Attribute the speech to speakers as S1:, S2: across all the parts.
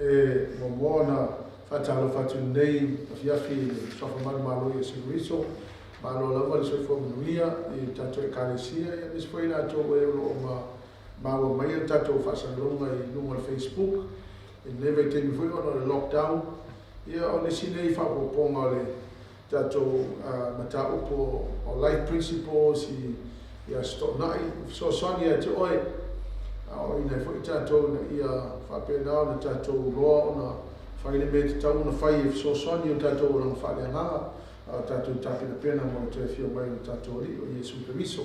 S1: E muamua ona faatalofa atu i lenei afiafi i le Suafa Manumalo o Iesu Keriso. Malo lava le soifua manuia i le tatou Ekalesia, aemaise foi i latou e o lo o maua mai le tatou faasalalauga i luga o le Facebook i lenei vaitaimi foi ona o le lockdown. Ia, o nisi nei faaopoopoga o le tatou mataupu o Life Principles i Aso Toonai, e fesoasoani ia te oe, aoaoina ai foi tatou ina ia faapena ona tatou iloa ona fai le mea e tatau ona fai e fesoasoani i o tatou olaga faaleagaga, a o tatou tapenapena mo le toe afio mai o le tatou Alii o Iesu Keriso.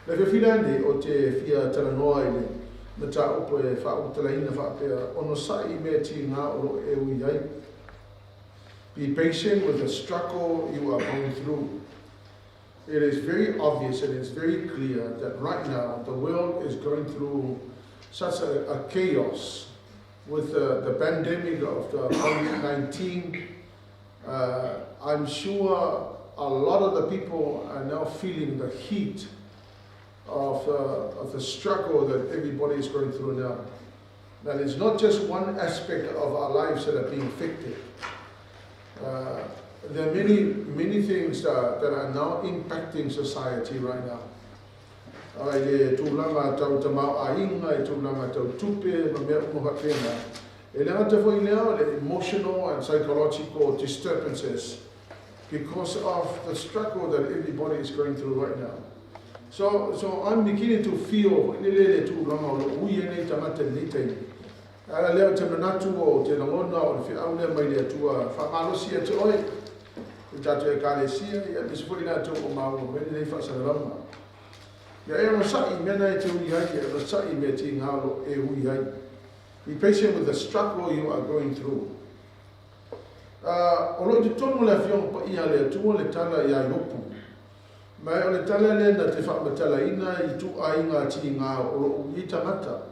S1: Le afiafi lenei, ou te fia talanoa i le mataupu e faaulutalaina faapea, onosai i mea tiga o lo o e ui ai. Be patient with the struggle you are going through. It is very obvious and it's very clear that right now the world is going through such a chaos with the pandemic of the COVID-19. I'm sure a lot of the people are now feeling the heat of the struggle that everybody is going through now. Now, it's not just one aspect of our lives that are being affected. There are many, many things that are now impacting society right now. I le tulaga tau tamaoaiga, i tulaga tau tupe, ma mea uma faapena. E le gata foi lea o le emotional and psychological disturbances because of the struggle that everybody is going through right now. So I'm beginning to feel le le le tulaga o lo o ui ai nei tagata i lenei taimi. Ala lea o te manatu o te lagona o le feau lea mai le Atua faamalosi ia te oe, i tatou Ekalesia, ia aemaise foi i latou o maua mai lenei faasalalauga. Ia e onosai i mea na e te ui ai, ia e onosai i mea tiga o lo o e ui ai. Be patient with the struggle you are going through. O lo o i totonu o le Afioga Paia a le Atua le tala iā Iopu. Ma o le tala lea na te faamatalaina i ituaiga tiga o lo o ui ai tagata.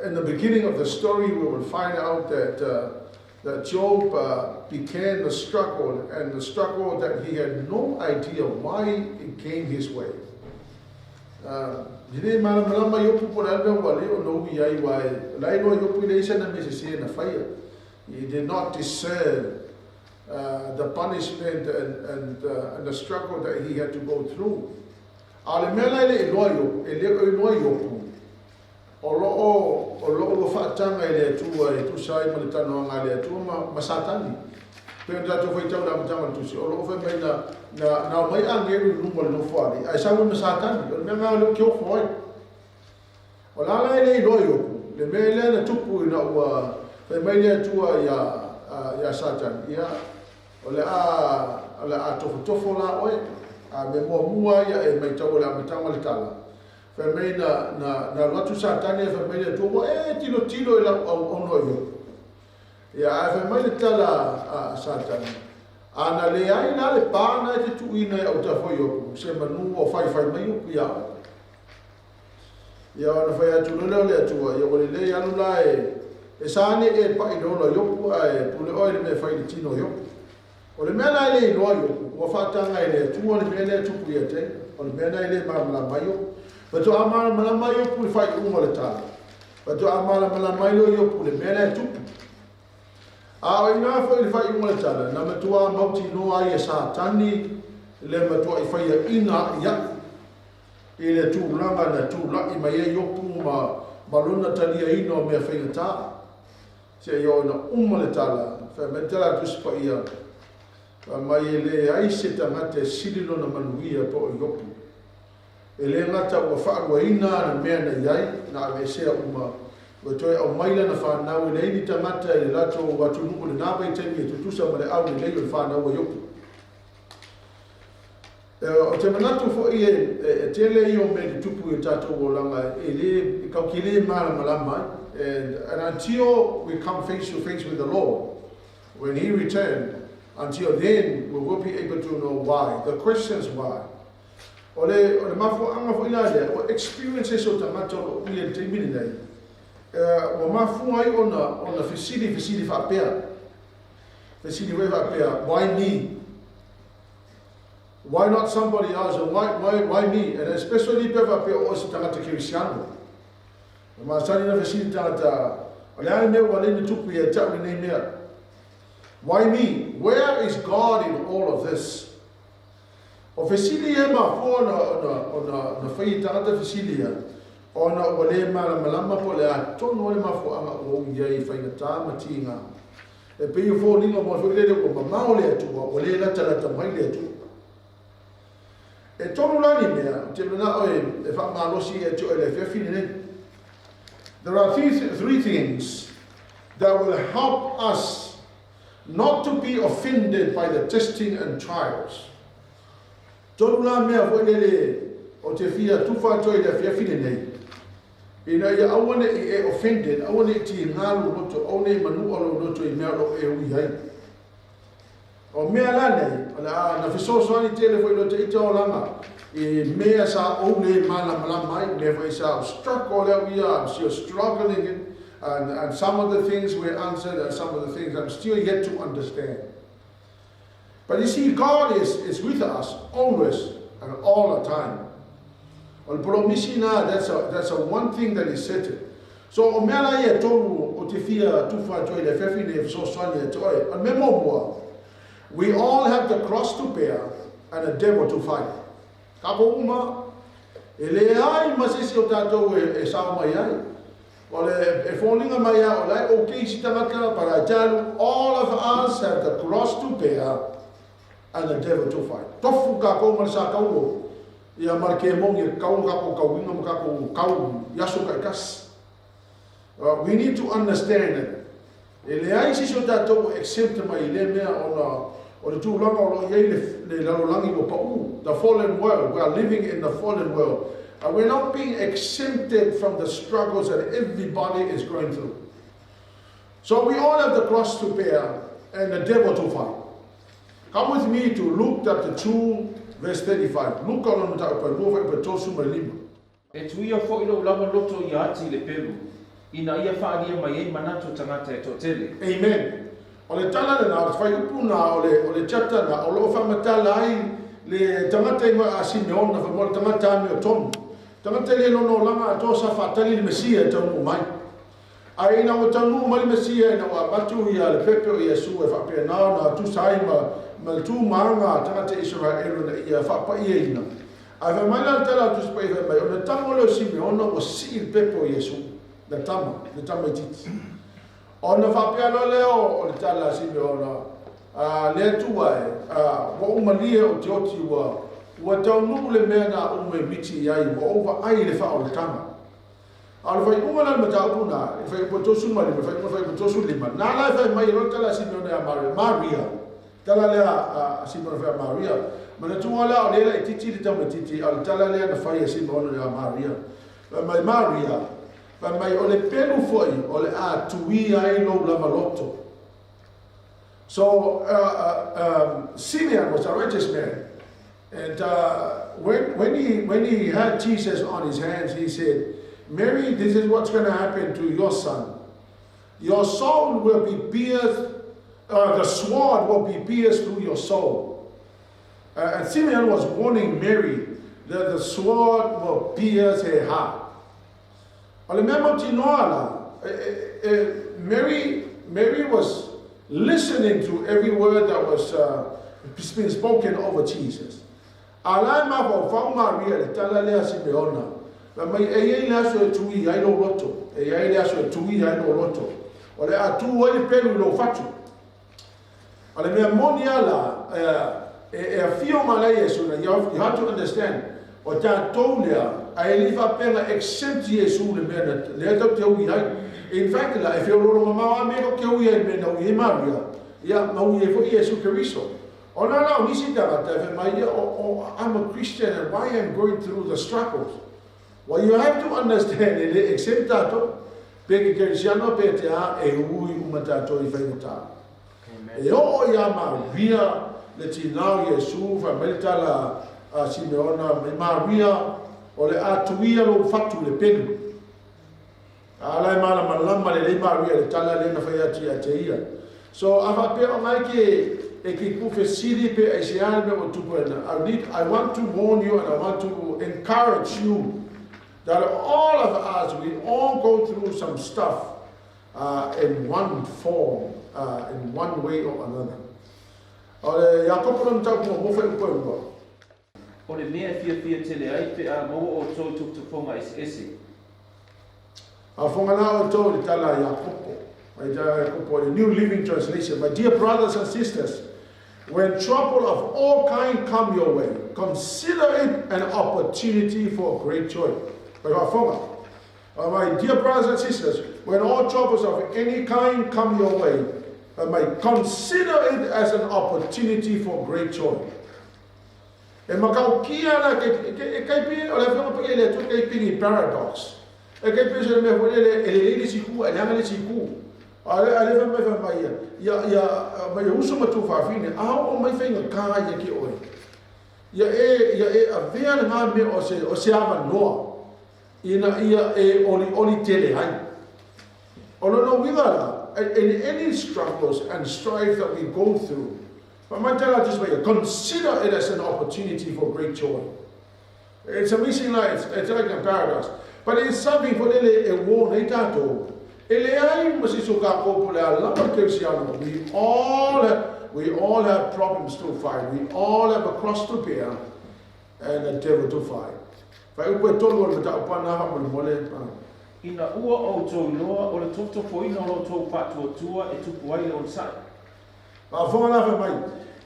S1: In the beginning of the story, we will find out that Job began the struggle, and the struggle that he had no idea why it came his way. E le malamalama Iopu po o le a le mea ua le ona ui ai, aua o la e iloa Iopu e leai sana mea sese na faia. He did not deserve the punishment and the struggle that he had to go through. A o le mea la e le iloa Iopu, e le o iloa Iopu, o lo o ua faataga e le Atua e tusa ai ma le talanoaga a le Atua ma Satani. Pe o tatou faitau le amataga o le tusi, o lo o fai mai na omai agelu i luma o le nofoalii, ae sau ai ma Satani, o le mea lena o lea ou te ofo ai. O la la e le iloa Iopu, le mea lea na tupu ina ua fai mai le Atua ia Satani, ia, o le a tofotofo la oe, a me muamua ia e maitau o le amataga o le tala. Fai mai na alu atu Satani e fai mai le Atua, ua e tilotilo i lau auauna o Iopu. Ia, ae fai mai le tala a Satani, a na leai la le pa na e te tuuina e autafa o Iopu, se manu o faifai mai Iopu ia oe. Ia, ona fai atu loa lea o le Atua, ia ua lelei alu la e sa ane e pa'i le ola o Iopu ae pule oe i le mea e fai i le tino o Iopu. O le mea la e le iloa Iopu, ua faataga e le Atua le mea lea e tupu ia te ia. O le mea la e le malamalama ai Iopu. Faatoa malamalama ai Iopu i le faaiuga o le tala. Faatoa malamalama ai loa Iopu i le mea lea e tupu. A o ina foi i le faaiuga o le tala, na matua mautinoa ai e Satani le matuai faiaina a'ia'i i le tulaga na tula'i mai ai Iopu ma lona taliaina o mea faigatā. Seia oo ina uma le tala, fai mai le tala a Tusi Paia, fai mai e leai se tagata e sili lona manuia po o Iopu. E le gata ua faaluaina ana mea na i ai, na aveesea uma, ua toe aumai lana fanau, e leai ni tagata i le latou atunuu i lena vaitaimi e tutusa ma le aulelei o le fanau a Iopu. O te manatu foi e tele ia o mea e tutupu i o tatou olaga e le tatou te le malamalama ai. And until we come face to face with the Lord, when He returned, until then we will be able to know why. The questions why. O le mafuaaga foi la lea, o experiences o tagata o lo o ui ai i le taimi lenei, ua mafua ai ona fesili fesili faapea. Fesili foi faapea, why me? Why not somebody else? And why me? And especially pe faapea o se tagata kerisiano. E masani na fesili tagata O le a le mea ua ala ai ona tupu ia te au lenei mea? Why me? Where is God in all of this? O fesili ia e mafua ona, ona, ona, ona fai e tagata fesili ia, ona ua le malamalama po o le a tonu lava le mafuaaga ua ui ai i faigata ma tiga. E pei o foliga mai foi lele ua mamao le Atua, ua le latalata mai le Atua. E tolu la ni mea ou te manao e faamalosi ia te oe i le afiafi lenei. There are three things that will help us not to be offended by the testing and trials. Tolu la mea foi lele ou te fia tufa atu ai i le afiafi lenei, ina ia aua ne i e offended, aua ne i tiga lou loto, aua ne i manua lou loto i mea o lo o e ui ai. O mea la nei, o le a na fesoasoani tele foi i lo te ita olaga i mea sa ou le malamalama ai, mea foi sa ou struggle au ia, I'm still struggling it, and some of the things were answered and some of the things I'm still yet to understand. But you see, God is with us always and all the time. O le polomisi na, that's a one thing that is certain. So o mea la ia e tolu ou te fia tufa atu ai i le afiafi nei e fesoasoani ia te oe. O le mea muamua, we all have the cross to bear and a devil to fight. Tatou uma, e leai ma se isi o tatou e sao mai ai. O le, e foliga mai lava o la e okay si tagata, but I tell you, all of us have the cross to bear and the devil to fight. Tofu kakou ma le sa kauo, ia ma le kemoni e kau kakou kauiga ma kakou kau i aso taitasi. We need to understand it. E leai se isi o tatou ua exempt mai i lea mea ona o le tulaga o lo o i ai le lalolagi ua pau, the fallen world, we are living in the fallen world and we're not being exempted from the struggles that everybody is going through. So we all have the cross to bear and the devil to fight. Come with me to Luke chapter 2 verse 35. Luka lona mataupu e lua fuaiupu e 35.
S2: E tuia foi lou lava loto ia ati i le pelu, ina ia faaalia mai ai manatu o tagata e toatele.
S1: Amen. O le tala lena, o le fuaiupu na, o le chapter na, o lo o faamatala ai le tagata igoa a Simeona, fai mai o le tagata amiotonu. Tagata e le lona olaga atoa sa faatali le Mesia e taunuu mai. Ae ina ua taunuu mai le Mesia, ina ua avatu ia le pepe o Iesu e faapena ona tusa ai ma ma le tu ma aga a tagata Isaraelu ina ia faapaiaina. Ae fai mai la le tala a le Tusi Paia fai mai, o le tama lea o Simeona ua sii le pepe o Iesu, le tama, le tamaitiiti. Ona faapea loa lea o le tala a Simeona, A le Atua e, a, ua ou malie ou te oti ua, ua taunuu le mea na ou mimiti i ai, ua ou vaai i le faaolataga. A o le faaiuga la o le mataupu na, i le fuaiupu e 35, faaiuga fuaiupu e 35, na la e fai mai ai loa le tala a Simeona ia Maria, Maria, tala lea a Simeona fai ia Maria, manatua la o lea laitiiti le tamaitiiti, a o le tala lea na fai e Simeona ia Maria, fai mai, Maria, fai mai, o le pelu foi o le a tuia ai lou lava loto. So, Simeon was a righteous man. And when he had Jesus on his hands, he said, Mary, this is what's going to happen to your son. Your soul will be pierced, the sword will be pierced through your soul. And Simeon was warning Mary that the sword will pierce her heart. O le mea mautinoa la, Mary was listening to every word that was being spoken over Jesus. A la e mafaufau Maria i le tala lea a Simeona, fai mai, E i ai le aso e tui ai lou loto, e i ai le aso e tui ai lou loto, o le a tū ai le pelu i lou fatu. O le mea moni a la, e afio mai la Iesu, na, you have to understand, o tatou lea, ae le i faapea na exempt Iesu i le mea na, lea tatou te ui ai. In fact la, e feoloolo mamao a mea tatou te ui ai i le mea na ui ai Maria, ia, ma ui ai foi Iesu Keriso. Ona la o nisi tagata e fai mai, ia, o, I'm a Christian and why I'm going through the struggles? Well, you have to understand, e le exempt tatou, pe ke Kerisiano pe te a, e ui uma tatou i faigata. E oo iā Maria le tinā o Iesu, fai mai le tala a Simeona mai, Maria, o le a tuia lou fatu i le pelu. A la e malamalama lelei Maria i le tala lea na fai atu ia te ia. So, a faapea o ngai ke e ke ku fesili pe aisea le mea ua tupu ai na, I need, I want to warn you and I want to encourage you that all of us, we all go through some stuff. in one form, in one way or another. O le Iakopo lona mataupu muamua fuaiupu e lua.
S2: O le mea e fiafia tele ai pe a maua outou i tofotofoga eseese.
S1: Faafofoga la outou i le tala a Iakopo, mai tala a Iakopo i le New Living Translation, My dear brothers and sisters, when trouble of all kind come your way, consider it an opportunity for great joy. Mai faafofoga. My dear brothers and sisters, when all troubles of any kind come your way, mai consider it as an opportunity for great joy. E makaukia ana ke, ke, e kai pe, o le afioga paia i le Atua kai pigi paradox. E kai pe se mea foi lele, e lelei le isi itu, e leaga le isi itu. A le, a le fai mai fai mai ia, ia, ia, mai uso ma tuafafine, a oo mai faigata ia ki oe. Ia e, ia e avea lena mea o se, o se avanoa, ina ia e olioli tele ai. O lona uiga la, in any struggles and strife that we go through, faamatala atu se consider it as an opportunity for great joy. It's amazing, like, it's like a paradox. But it's something for lele e uō nei tātou. E leai ma se isi o kākou po o le a lava le kerisiano. We all have problems to fight. We all have a cross to bear and a devil to fight. Fuaiupu e tolu o le mataupu ana faamolemole.
S2: Ina ua outou iloa o le tofotofoina o lo outou faatuatua e tupu ai le onosai.
S1: Faafofoga la fai mai,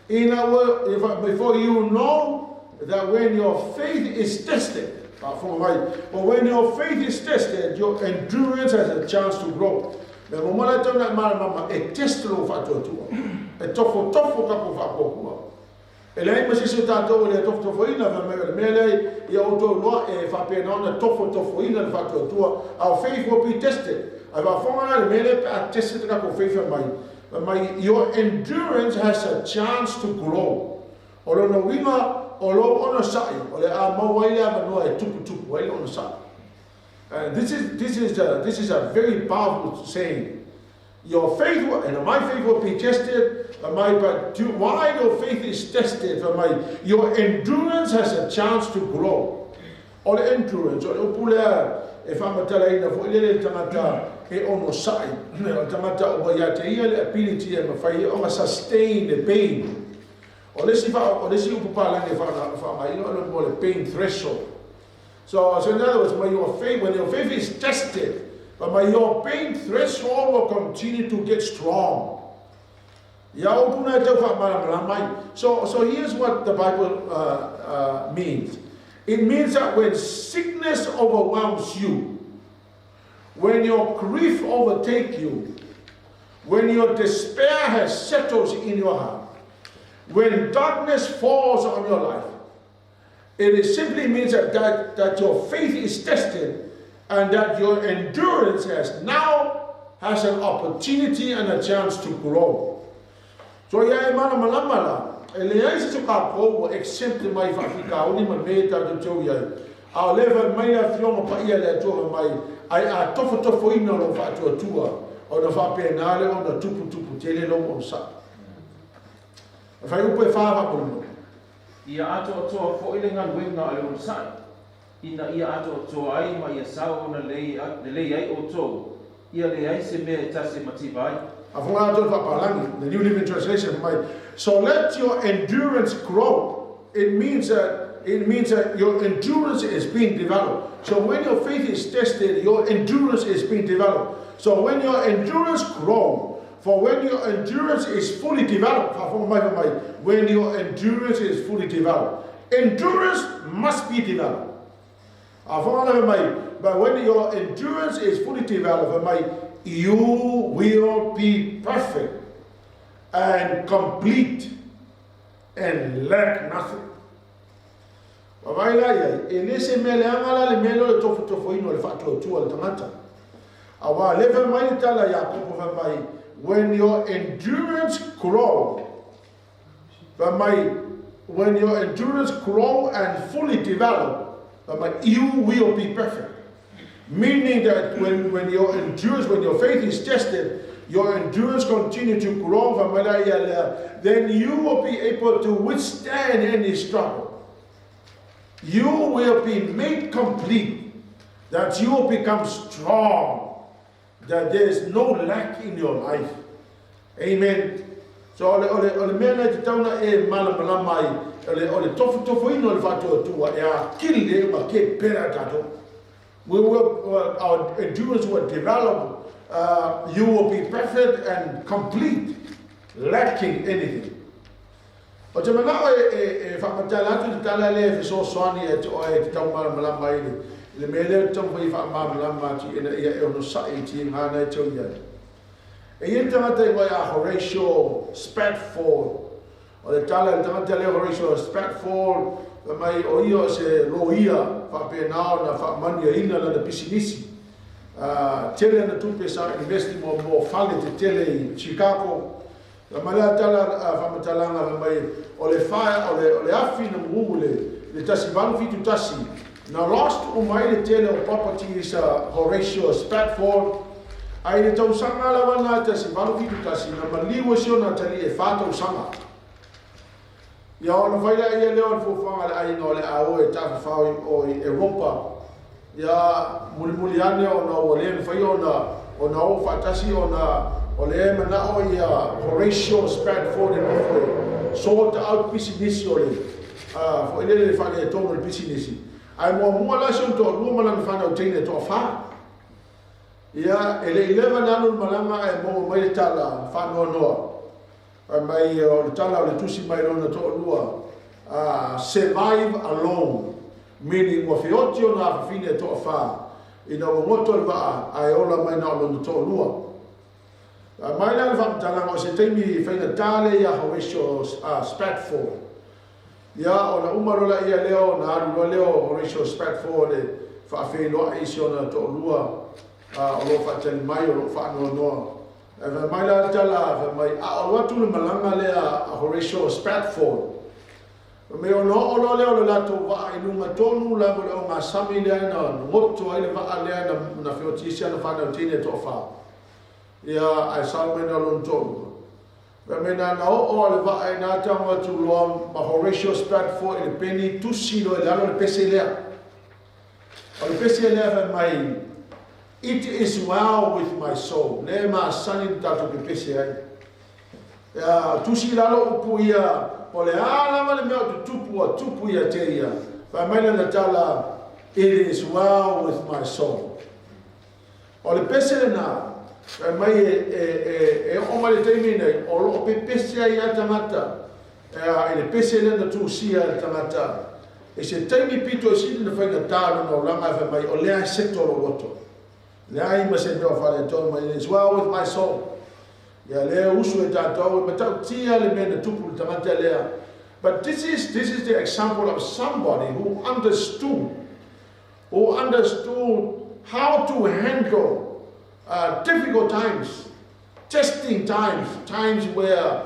S1: ina ua, before you know that when your faith is tested, faafofoga mai, but when your faith is tested, your endurance has a chance to grow. Me mo la tau na malamalama e test lou faatuatua. E tofotofo ka ko faapuapua. E leai ma se isi o tatou e le tofotofoina, fai mai o le mea lea ia outou iloa e faapena ona tofotofoina le faatuatua. Our faith will be tested. Ae faafofoga la le mea lea pe a tested le tatou faith fai mai, fai mai your endurance has a chance to grow. O lona uiga o lou onosai o le a maua ai le avanoa e tuputupu ai le onosai. And this is a very powerful saying. Your faith will, and my faith will be tested, but while your faith is tested, my, your endurance has a chance to grow. O le endurance, o le upu lea e faamatalaina foi lele le tagata e onosai, o le tagata ua ia te ia le ability e mafai ona sustain le pain. O le isi, o le isi upu palagi e faaaogaina o le mo le pain threshold. So in other words, when your faith is tested, but my, your pain threshold will continue to get strong. Ia upu na e tau faamalamalama ai. So here's what the Bible means. It means that when sickness overwhelms you, when your grief overtakes you, when your despair has settled in your heart, when darkness falls on your life, it is simply means that your faith is tested and that your endurance has now has an opportunity and a chance to grow. So ia e malamalama la, e leai se isi o kākou ua exempt mai faafitauli ma mea e tatou te o i ai. A o le fai mai le afioga paia le Atua fai mai, ai a tofotofoina lou faatuatua, ona faapena lea ona tuputupu tele lou onosai. Fuaiupu e fa faamolemole.
S2: Ia atoatoa foi le galuega a le onosai, ina ia atoatoa ai ma ia sao ona lelei ai outou, ia leai se mea e tasi e mativa ai.
S1: Faafofoga atu le faapalagi, the New Living Translation mai. So let your endurance grow. It means that your endurance is being developed. So when your faith is tested, your endurance is being developed. So when your endurance grow, for when your endurance is fully developed, faafofoga mai mai, when your endurance is fully developed, endurance must be developed. Faafofoga mai, but when your endurance is fully developed, mai, you will be perfect and complete and lack nothing. Vaai la iai, e le se mea leaga la le mea lea o le tofotofoina o le faatuatua o le tagata. Auā le fai mai le tala a Iakopo fai mai, when your endurance grow, fai mai, when your endurance grow and fully develop, fai mai, you will be perfect. Meaning that when your endurance, when your faith is tested, your endurance continue to grow, fai mai la ia lea, then you will be able to withstand any struggle. You will be made complete, that you will become strong. that there is no lack in your life. Amen. So o le mea lea e tatau ona e malamalama ai, o le tofotofoina o le faatuatua e atili le ma ke pera tatou. We will, our endurance will develop, you will be perfect and complete, lacking anything. O te manao e faamatala atu le tala lea e fesoasoani ia te oe e te taumalamalama ai i le mea lea ou te taumafai e faamalamalama atu ina ia e onosai i tiga na e tau i ai. E i ai le tagata i igoa ia Horatio Spafford. O le tala i le tagata lea Horatio Spafford, fai mai o ia o se loia faapena ona faamanuiaina lana pisinisi. Tele ana tupe sa invest i mo fale tetele i Chicago. Fai mai la tala faamatalaga fai mai o le fa o le afi na mumu le 1871 na lost uma ai le tele o properties a Horatio Spafford. Ai le tausaga lava na 1871 na maliu ai si ona atalii e 4 tausaga. Ia ona fai lea ia lea o le fuafuaga a le aiga o le a o e tafafao i o i Europa. Ia mulimuli ane ona ua le mafai ona o faatasi ona o lea e manao ia Horatio Spafford e nofo e sort out pisinisi o le foi lele le faaletonu o le pisinisi. Ae muamua la si ona toalua ma lana fanau teine e toafa. Ia e le i leva na alu le malaga ae maua mai le tala faanoanoa. Fai mai o le tala o le tusi mai lona toalua, survive alone, meaning ua feoti ona afafine e toafa ina ua goto le vaa ae ola mai na o lona toalua. Fai mai la le faamatalaga o se taimi faigata lea ia Horatio Spafford. Ia ona uma loa laia lea ona alu loa lea o Horatio Spafford e faafeiloai i si ona toalua o lo o faatali mai o lo o faanoanoa. Ae fai mai la le tala, fai mai, a o alu atu le malaga lea a Horatio Spafford. Fai mai ona oo loa lea o le latou vaa i luga tonu lava o le ogasami lea na goto ai le vaa lea na feoti ai si ana fanau teine e toafa. Ia ae sau mai na lona toalua. Fai mai na na oo a le vaa i nā tago atu loa ma Horatio Spafford i le peni tusi loa i lalo le pese lea. O le pese lea fai mai, "It is well with my soul." Le masani le tatou pepese ai. Ia, tusi i lalo upu ia, o le a lava le mea o tutupu a tupu ia te ia. Fai mai lana tala, "It is well with my soul." O le pese lena, fai mai e oo mai le taimi nei, o loo pepese ai a tagata, i le pese lea na tusia e le tagata. E se taimi pito e sili na faigata lona olaga e fai mai o lea e seto lou loto. Leai ma se mea o faaletonu mai, "It is well with my soul." Ia lea usu e tatou e matautia le mea na tupu le tagata lea. But this is the example of somebody who understood how to handle difficult times, testing times, times where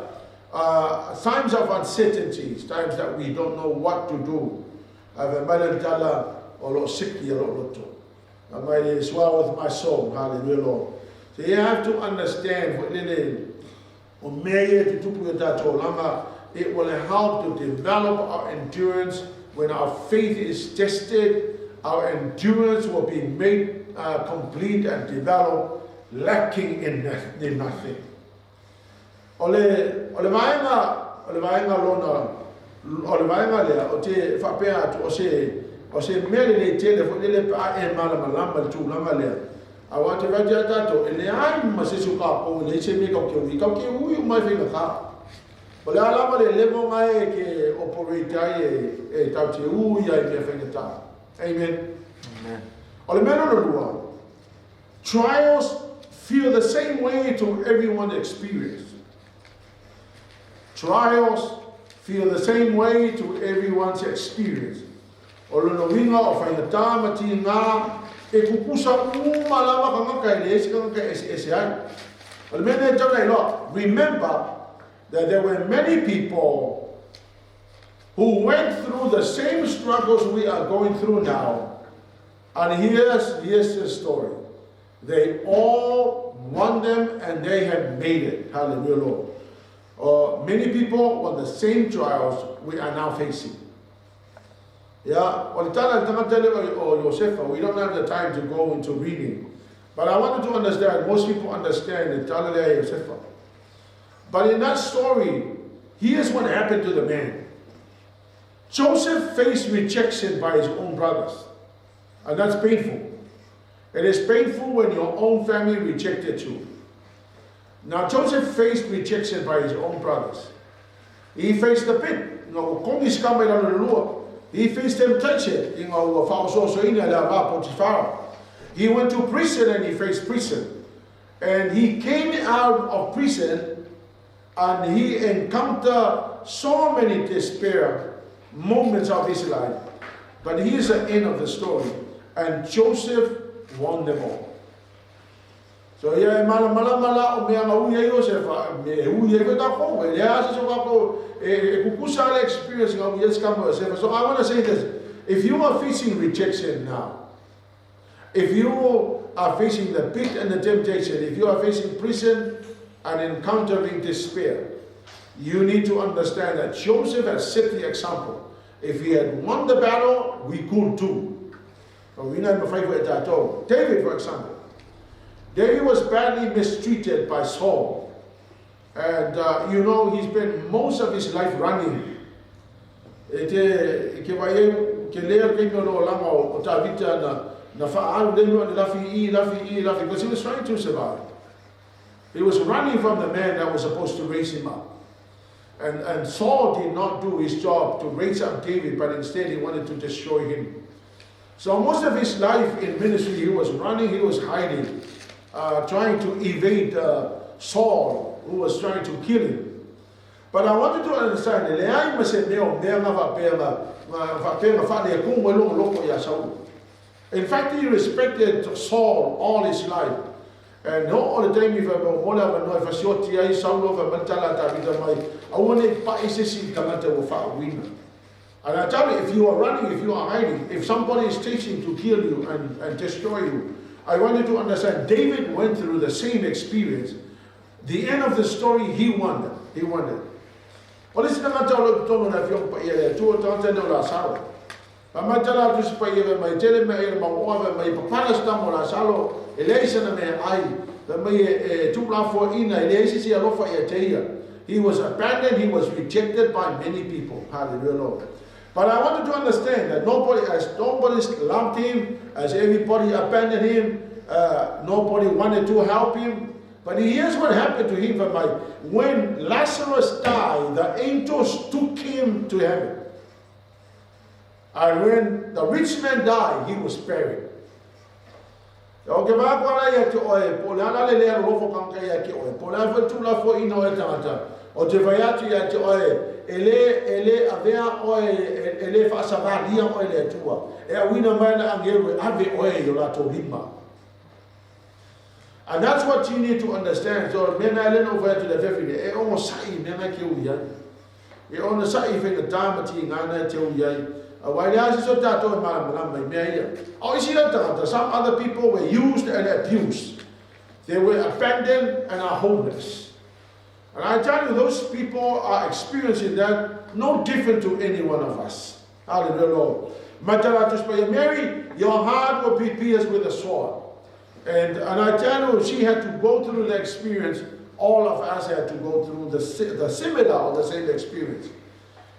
S1: times of uncertainties, times that we don't know what to do. Ae fai mai le tala o loo siki a loo loto. Mai it is well with my soul. Hallelujah, Lord. So you have to understand foi lele o mea ia e tutupu i o tatou olaga, it will help to develop our endurance. When our faith is tested, our endurance will be made complete and developed, lacking in nothing. O le vaega lona o le vaega lea o te faapea atu o se mea lelei tele foi lele pe a e malamalama le tulaga lea. Aua te fai tia tatou e leai ma se isi o kapou e leai se mea kau ke ui. Kau ke ui o mai faigata. O le a lava le level ngai e ke operate ai e tau te ui ai mea faigata. Amen.
S2: Amen.
S1: O le mea lona lua, trials feel the same way to everyone experience. Trials feel the same way to everyone's experience. O lona uiga o faigata ma tiga e kukusa uma lava kangaka e leai se kangaka e eseese ai. O le mea lea e tatau ona iloa, remember that there were many people who went through the same struggles we are going through now. And here's the story. They all won them and they have made it. Hallelujah, Lord. Many people won the same trials we are now facing. Yeah, o le tala le tagata lea o Josefa, we don't have the time to go into reading. But I want you to understand, most people understand the tala lea Iosefa. But in that story, here's what happened to the man. Joseph faced rejection by his own brothers. And that's painful. It is painful when your own family rejected you. Now, Joseph faced rejection by his own brothers. He faced the pit. He faced temptation. He went to prison and he faced prison. And he came out of prison and he encountered so many despair moments of his life. But here's the end of the story. And Joseph won them all. So ia e malamalama la o mea nga ui ai Iosefa, me e ui ai koe takou, e leai se so kakou e kukusa le experience nga ui ai se kama Iosefa. So I want to say this, if you are facing rejection now, if you are facing the pit and the temptation, if you are facing prison and encountering despair, you need to understand that Joseph has set the example. If he had won the battle, we could too. David, for example. David was badly mistreated by Saul. And you know, he spent most of his life running. E te, ke vai e, ke lea ke mea lo langa o Tavita na whaaru le mea lafi i, lafi i, lafi, because he was trying to survive. He was running from the man that was supposed to raise him up. And Saul did not do his job to raise up David, but instead he wanted to destroy him. So most of his life in ministry, he was running, he was hiding, trying to evade Saul, who was trying to kill him. But I want you to understand, le leai ma se mea o mea nga faapea nga faapea nga faale ku mo lo loko ia Saul. In fact, he respected Saul all his life. And no all the time if I mo la no if I ai Saul fa mantala ta vida mai. Aua ne pa ise si tangata o fa wina. And I tell you, if you are running, if you are hiding, if somebody is chasing to kill you and destroy you, I want you to understand, David went through the same experience. The end of the story, he won. He won it. O le sina ngata o le tono na fio pa ia le tu o tangata ne o la salo. Pa mai tala atu si pa ia mai tele me e mau oa mai papana sta mo la salo e le isa na me ai. Pa mai e tu la fo ina e le isi si alofa ia te ia. He was abandoned, he was rejected by many people. Hallelujah, Lord. But I want you to understand that nobody, as nobody loved him, as everybody abandoned him, nobody wanted to help him. But here's what happened to him. When Lazarus died, the angels took him to heaven. And when the rich man died, he was buried. O ke vā kua ia ki oe, po le ala le lea rofo kanka ia ki oe, po le ala tula fo ina oe tangata, o te vai atu ia ki oe, e le avea oe, e le whaasavalia oe le atua, e awina mai na angelu e ave oe i o latou lima. And that's what you need to understand. So, mena ele no vai atu le whewhine, e ongo sai mena ki ui ai. E ono sai whenga tāmati ngāna te ui ai. Wai le asi so tātou e malamalama i mea ia. O isi la tangata, some other people were used and abused. They were abandoned and are homeless. And I tell you, those people are experiencing that no different to any one of us. Hallelujah, Lord. Mary, your heart will be pierced with a sword. And I tell you, she had to go through the experience. All of us had to go through the similar or the same experience.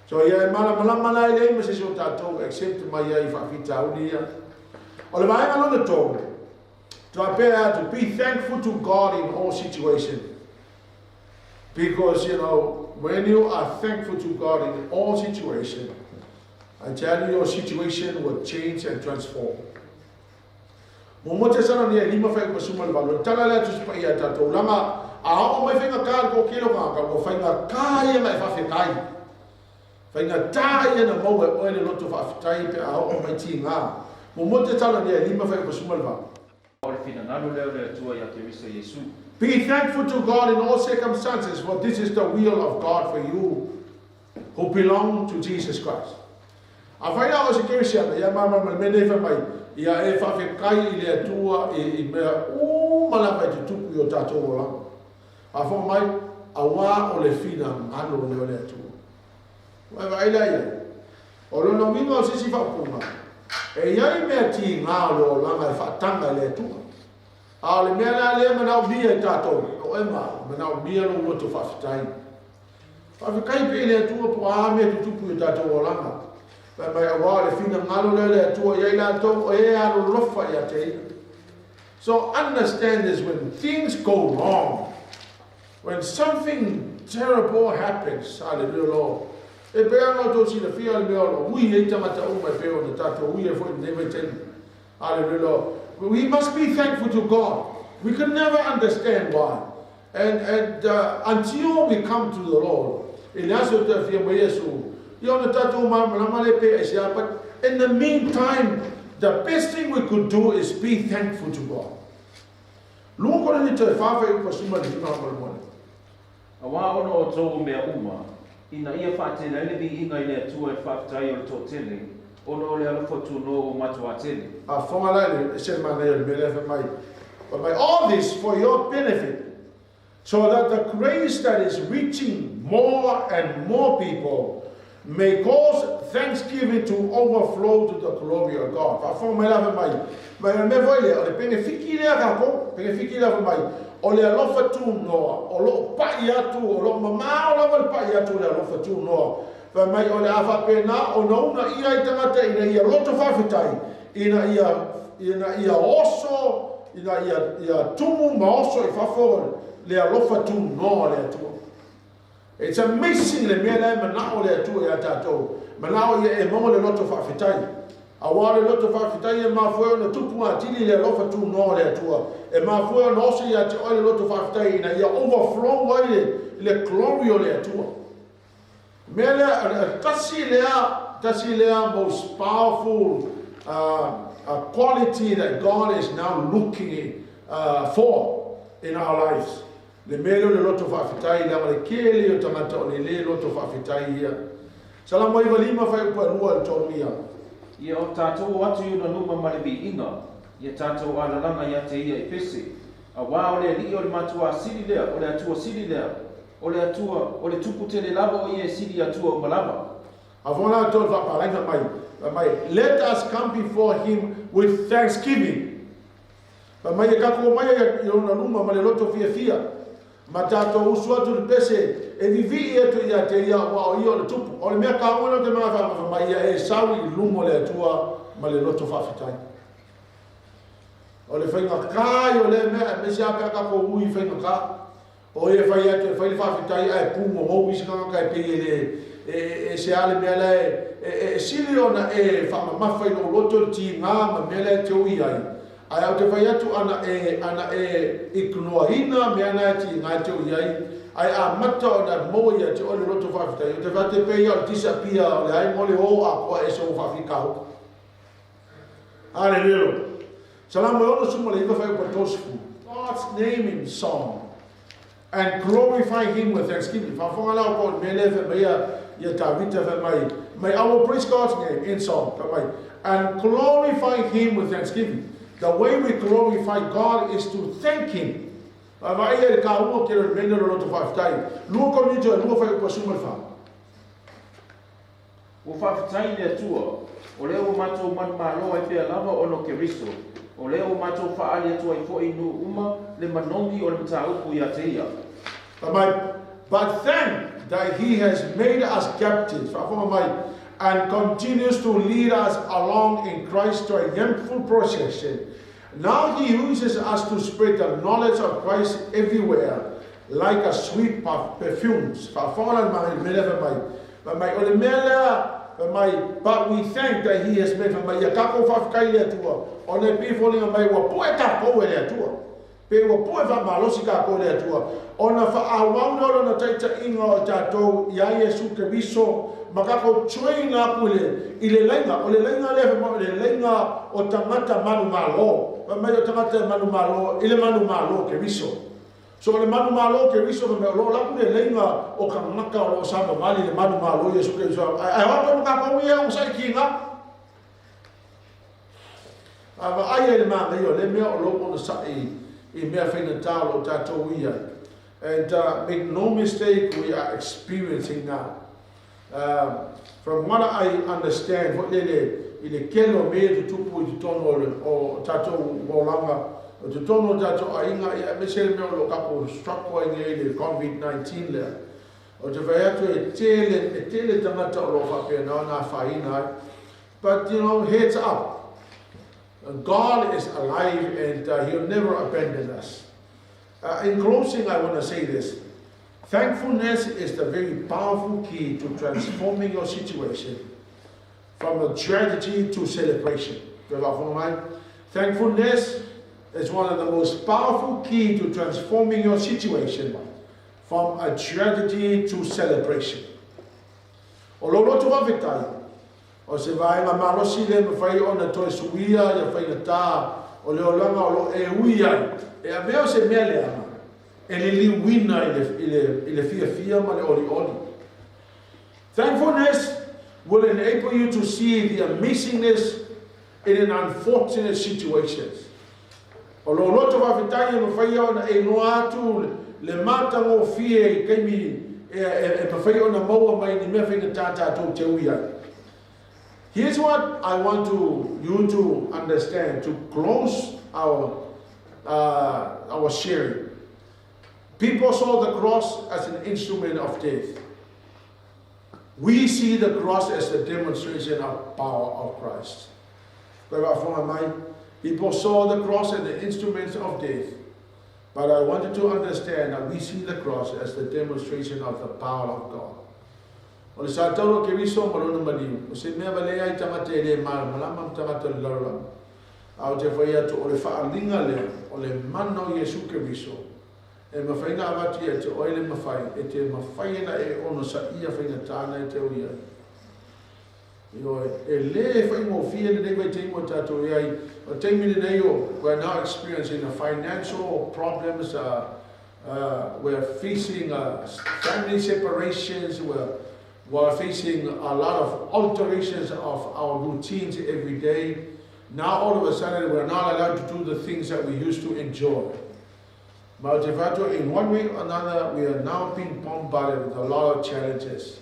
S1: So ia malamalama la ile ma se so tātou except mai ia i whawhita uni ia. O le vaenga lona tō, to be thankful to God in all situations. Because, you know, when you are thankful to God in all situations, I tell you, your situation will change and transform. Mo mo te sana ni e lima whai kwa suma le valo. Tala lea tusi pa ia tātou. Langa, a o mai whainga kā ko kilo ngā ka, ko whainga kā ia mai whawhetai. Whainga tā ia na maua e oe le loto whawhetai pe a o mai ti ngā. Mo mo te tala ni e lima whai kwa suma le valo.
S2: O le finangalo lea o le Atua ia Keriso Iesu.
S1: Be thankful to God in all circumstances, for this is the will of God for you who belong to Jesus Christ. A whaina o se Kerisiana, ia mama ma mene wha mai, ia e whawhekai i le Atua i mea o malapa i te tupu i o tātou o langa. A wha mai, a wā o le whina ngalo le o le Atua. Wai wai la ia. O lona winga o sisi whapunga, e iai mea ti ngā o le o langa e whaatanga i le Atua. A o le mea la lea e manaomia e tatou, o oe ma au, e manaomia lou loto faafetai. Faafetai pea i le Atua po o a mea e tutupu i o tatou olaga. Fai mai, Auā o le finagalo lea o le Atua ia i latou o e alolofa ia te Ia. So understand this when things go wrong, when something terrible happens, hallelujah Lord, e pei lava ona outou silafia le mea o lo o ui ai tagata uma e pei ona tatou ui ai foi i lenei vaitaimi. Hallelujah Lord. We must be thankful to God. We can never understand why. And, and uh, until we come to the Lord, i le aso e toe afia mai Iesu, ia ona tatou malamalama lea pe aisea, but in the meantime, the best thing we could do is be thankful to God. Lua Korinito e wha whai upa suma le hima molemole.
S2: Auā ona o outou o mea uma, ina ia faatele ai le viiga i le Atua i le faafetai o le toatele, ona o le alofa tunoa ua matuā tele.
S1: A fonga la i le se manaia o le mea lea fai mai, fai mai, all this for your benefit, so that the grace that is reaching more and more people may cause thanksgiving to overflow to the glory of God. Faafofoga mai la fai mai, mai o le mea foi lea, o le penefiki lea kākou, penefiki lea fai mai, o le alofa tunoa, o lo o pai atu, o lo o mamao lava le pai atu o le alofa tunoa. Fai mai o le a faapena ona uunaia ai tagata ina ia loto faafetai, ina ia, ina ia oso, ina ia, ia tumu ma oso i fafo le alofa tunoa o le Atua. It's amazing le mea la e manao le Atua ia tatou. Manao ia e maua le loto faafetai. Auā o le loto faafetai e mafua ai ona tupu atili le alofa tunoa o le Atua. E mafua ai ona oso ia te oe le loto faafetai ina ia overflow ai le, le glory o le Atua. Mea lea, tasi lea, tasi lea most powerful uh, uh, quality that God is now looking uh, for in our lives. Le mea lea o le loto faafetai, leaga le kele o tagata o le lē loto faafetai ia. Salamo 95 fuaiupu 2 i le 3 ia.
S2: Ia o tatou o atu i ona luma ma le viiga, ia tatou alalaga ia te ia i pese. Auā o le Alii o le Matuā sili lea, o le Atua sili lea, o le Atua, o le Tupu tele lava o ia e sili i Atua uma lava.
S1: A fo latou i le faapalaiga mai, fai mai, Let us come before him with thanksgiving. Fai mai, e tatou omai ai i ona luma ma le loto fiafia, ma tatou usu atu i le pese e vivii atu ia te ia, aua o ia o le Tupu. O le mea kaua lea ou te manatu fai mai, ia e sau i luma o le Atua ma le loto faafetai. O le faigata ia o lea mea, aemaise lava pe a tatou ui i faigata. O ia e fai atu e fai le faafetai ae pugogou isi tagata e pei e le e, e se a le mea la e, e, e sili ona e faamamafa i lou loto le tiga ma mea la e te ui ai. Ae ou te fai atu ana e, ana e ignoaina mea la e tiga e te ui ai, ae amata ona maua ia te oe le loto faafetai. Ou te fai atu e pei ia o le disappear o le aiga o le o atoa e se o faafitauli. Hallelujah. Salamo e 69 fuaiupu 30. God's name in song and glorify him with thanksgiving. Faafofoga la outou i le mea lea e fai mai ia Tavita fai mai, mai I will praise God's name in song, fai mai, and glorify him with thanksgiving. The way we glorify God is to thank him. Vaavaai ia i le kaua kele o le mea lea o le loto faafetai. Lua Korinito e lua fuaiupu 14.
S2: Ua faafetai i le Atua, o lea ua matou manumalo ai pea lava ona o Keriso, o lea ua matou faaali atu ai foi i nuu uma le manogi o le mataupu ia te ia.
S1: Fai mai, But thank that he has made us captives, faafofoga mai, and continues to lead us along in Christ's triumphal procession. Now he uses us to spread the knowledge of Christ everywhere like a sweet perfumes. Faafofoga la le mea lea fai mai, Fai mai, o le mea lea, fai mai, but we thank that he has made, fai mai, ia tatou faafetai i le Atua, ona e pei e foliga mai ua pue tatou e le Atua. Pei ua pue faamalosi tatou e le Atua, ona faaauau lea o Lona taitaiga o tatou ia Iesu Keriso, ma tatou train aku i le, i le laina, o le laina lea, fai mai, o le laina o tagata manumalo. Fai mai o tagata e manumalo i le manumalo o Keriso. So o le manumalo o Keriso fai mai o lo o laku le leiga o kangaka o lo o savavali le manumalo o Iesu Keriso ae o atu ma kakou ia o sa i kinga. A vaai ai le manaia o le mea o lou onosai i mea faigata o lo o tatou ui ai. And uh, make no mistake, we are experiencing now. Uh, from what I understand, foi lele, i le kele o mea e tutupu i totonu o, le, o tatou olaga, O totonu o tātou aiga, ia aemaise le mea o lo o tatou struggle ai nei i le COVID-19 lea. Ou te fai atu e tele, e tele tagata o lo o faapena ona afaina ai. But heads up. God is alive and He'll never abandon us. In closing, I want to say this. Thankfulness is the very powerful key to transforming your situation from a tragedy to celebration. Thankfulness is one of the most powerful key to transforming your situation from a tragedy to celebration. O lou loto faafetai, o se vaega malosi lea e mafai ona toe suia ia faigata o le olaga o lo o e ui ai, e avea o se mea leaga, e liliuina i le, i le, i le fiafia ma le olioli. Thankfulness will enable you to see the amazingness in an unfortunate situations. O lou loto faafetai e mafai ona e iloa atu le matagofie i taimi e mafai ona maua mai ni mea faigata tatou te ui ai. Here's what I want you to understand to close our sharing. People saw the cross as an instrument of death. We see the cross as the demonstration of power of Christ. People saw the cross as the instruments of death. But I want you to understand that we see the cross as the demonstration of the power of God. O le sa taua o Keriso ma lona maliu, o se mea valea ai tagata e le malamalama ma tagata o le lalolagi. A ou te fai atu, o le faaaliga lea, o le mana o Iesu Keriso, e mafai ona avatu ia te oe le mafai, e te mafai ona e onosaia faigata na e te ui ai. Ioe, e le faigofie lenei vaitaimi ua tatou i ai. O le taimi lenei o, we are now experiencing a financial problems, we are facing family separations, we are facing a lot of alterations of our routines every day. Now all of a sudden we are not allowed to do the things that we used to enjoy. Ma ou te fai atu, in one way or another, we are now being bombarded with a lot of challenges.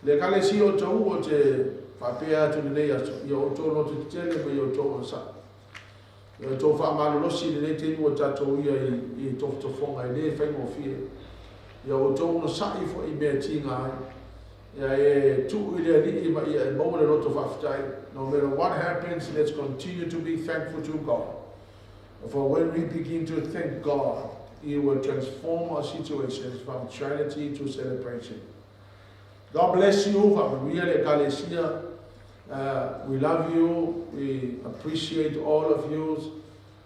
S1: Le Ekalesia o Tauu ou te faapea atu i lenei aso, ia outou loto tetele ma ia outou onosai. Ia outou faamalolosi i lenei taimi ua tatou ia i tofotofoga e le faigofie. Ia outou onosai foi i mea e tiga ai. Ia e tuu i le Alii ma ia e maua le loto faafetai. No matter what happens, let's continue to be thankful to God. For when we begin to thank God, He will transform our situations from tragedy to celebration. God bless you. Faamanuia le Ekalesia. We love you. We appreciate all of you.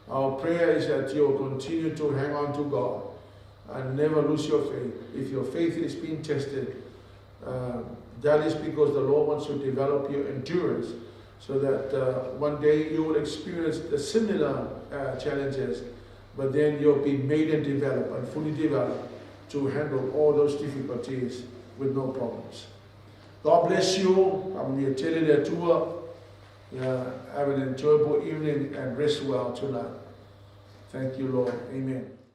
S1: Our prayer is that you will continue to hang on to God and never lose your faith. If your faith is being tested, that is because the Lord wants to develop your endurance so that one day you will experience the similar challenges, but then you'll be made and developed and fully developed to handle all those difficulties with no problems. God bless you. Faamanuia tele le Atua. Yeah, have an enjoyable evening and rest well tonight. Thank you, Lord. Amen.